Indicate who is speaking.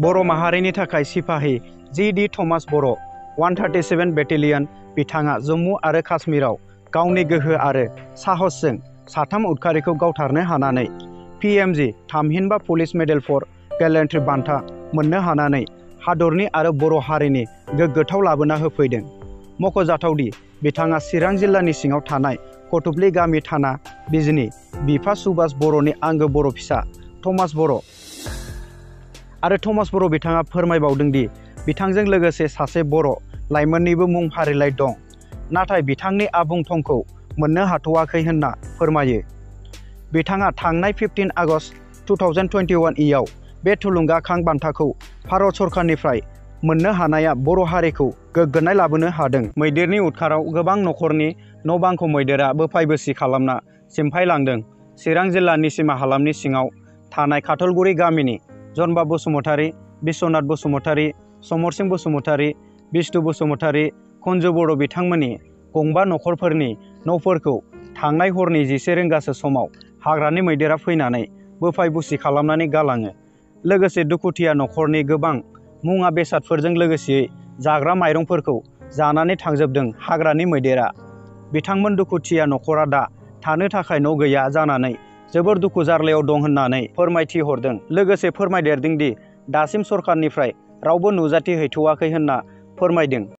Speaker 1: बर' माहारिनि थाखाय सिपाही जी.डी. थमास बर' 137 बेटेलियन बिथाङा जम्मु आरो काश्मीराव गावनि गोहो आरो साहसजों साथाम उदखारिखौ गावथारनो हानानै PMG थामहिनबा पुलिस मेडेल फर गैलेंट्री बान्था मोननो हानानै हादरनि आरो बर' हारिनि गोग्गाथाव लाबोना होफैदों। मख'जाथावदि बिथाङा चिरां जिल्लानि सिङाव थानाय कटुब्ली गामि थाना बिजनी बिफा सुभाष बर'नि आंगो बर' फिसा थमास बर' आरो थमास बर' बिथाङा फोरमायबावदों दि बिथांजों लोगोसे सासे बर' लाइमोननिबो मुं फारिलाइ दं, नाथाय बिथांनि आबुं थंखौ मोननो हाथ'वाखै होनना फोरमायो। बिथाङा थांनाय 15 आगस्ट 2021 इयाव बे थुलुंगाखां बान्थाखौ भारत सरकारनिफ्राय मोननो हानाया बर' हारिखौ गोग्गानाय लाबोनो हादों। मैदेरनि उदखाराव गोबां नखरनि न'-बांखौ मैदेरा बोफाय-बोसि खालामना सिमफायलांदों। चिरां जिल्लानि निसिमा हालामनि सिङाव थानाय खाथलगुरि गामिनि जनबा बसुमतारी, बिश्वनाथ बसुमतारी, समरसिं बसुमतारी, बिष्टु बसुमतारी, कुनजु बर' बिथांमोननि गंबा नखरफोरनि न'फोरखौ थांनाय हरनि 11 रिंगासो समाव हाग्रानि मैदेरा फैनानै बोफाय-बुसि खालामनानै गालाङो। लोगोसे दुखुथिया नखरनि गोबां मुवा बेसादफोरजों लोगोसे जाग्रा माइरंफोरखौ जानानै थांजोबदों हाग्रानि मैदेरा। बिथांमोन दुखुथिया नखरा दा थानो थाखाय न' गैया जानानै जोबोर दुखु जार्लायाव दं होननानै फोरमायथि हरदों। लोगोसे फोरमायदेरदों दि दासिम सरकारनिफ्राय रावबो नुजाथि हैथ'वाखै होनना फोरमायदों।